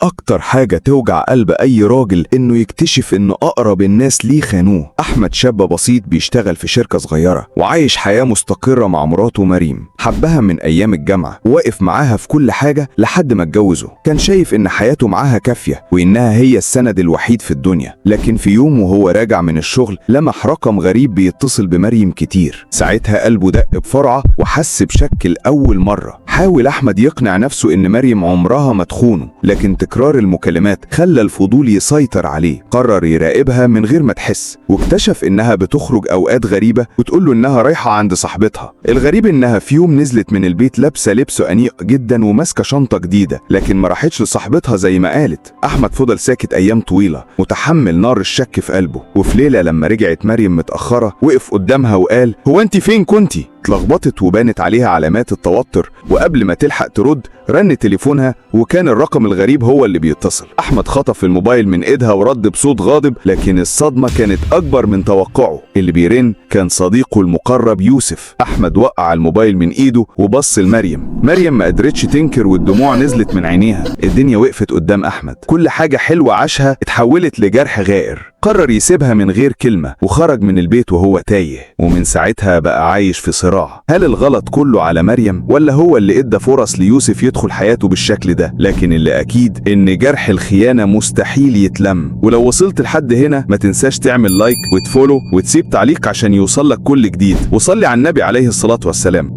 أكتر حاجة توجع قلب أي راجل إنه يكتشف إن أقرب الناس ليه خانوه. أحمد شاب بسيط بيشتغل في شركة صغيرة وعايش حياة مستقرة مع مراته مريم، حبها من أيام الجامعة وواقف معاها في كل حاجة لحد ما اتجوزوا. كان شايف إن حياته معاها كافية وإنها هي السند الوحيد في الدنيا. لكن في يوم وهو راجع من الشغل لمح رقم غريب بيتصل بمريم كتير. ساعتها قلبه دق بسرعة وحس بشك لأول مرة. حاول أحمد يقنع نفسه إن مريم عمرها ما تخونه، لكن تكرار المكالمات خلى الفضول يسيطر عليه. قرر يراقبها من غير ما تحس، واكتشف إنها بتخرج أوقات غريبة وتقول له إنها رايحة عند صاحبتها. الغريب إنها في يوم نزلت من البيت لابسة لبس أنيق جدا وماسكة شنطة جديدة، لكن ما راحتش لصاحبتها زي ما قالت. أحمد فضل ساكت أيام طويلة متحمل نار الشك في قلبه. وفي ليلة لما رجعت مريم متأخرة وقف قدامها وقال: هو أنت فين كنتي؟ اتلخبطت وبانت عليها علامات التوتر، وقبل ما تلحق ترد رن تليفونها وكان الرقم الغريب هو اللي بيتصل. أحمد خطف الموبايل من ايدها ورد بصوت غاضب، لكن الصدمة كانت أكبر من توقعه. اللي بيرن كان صديقه المقرب يوسف. أحمد وقع الموبايل من ايده وبص لمريم. مريم ما قدرتش تنكر والدموع نزلت من عينيها. الدنيا وقفت قدام أحمد، كل حاجة حلوة عاشها اتحولت لجرح غائر. قرر يسيبها من غير كلمة وخرج من البيت وهو تايه. ومن ساعتها بقى عايش في صراع، هل الغلط كله على مريم ولا هو اللي ادى فرص ليوسف يدخل حياته بالشكل ده؟ لكن اللي اكيد ان جرح الخيانة مستحيل يتلم. ولو وصلت لحد هنا ما تنساش تعمل like وت follow وتسيب تعليق عشان يوصلك كل جديد، وصلي على النبي عليه الصلاة والسلام.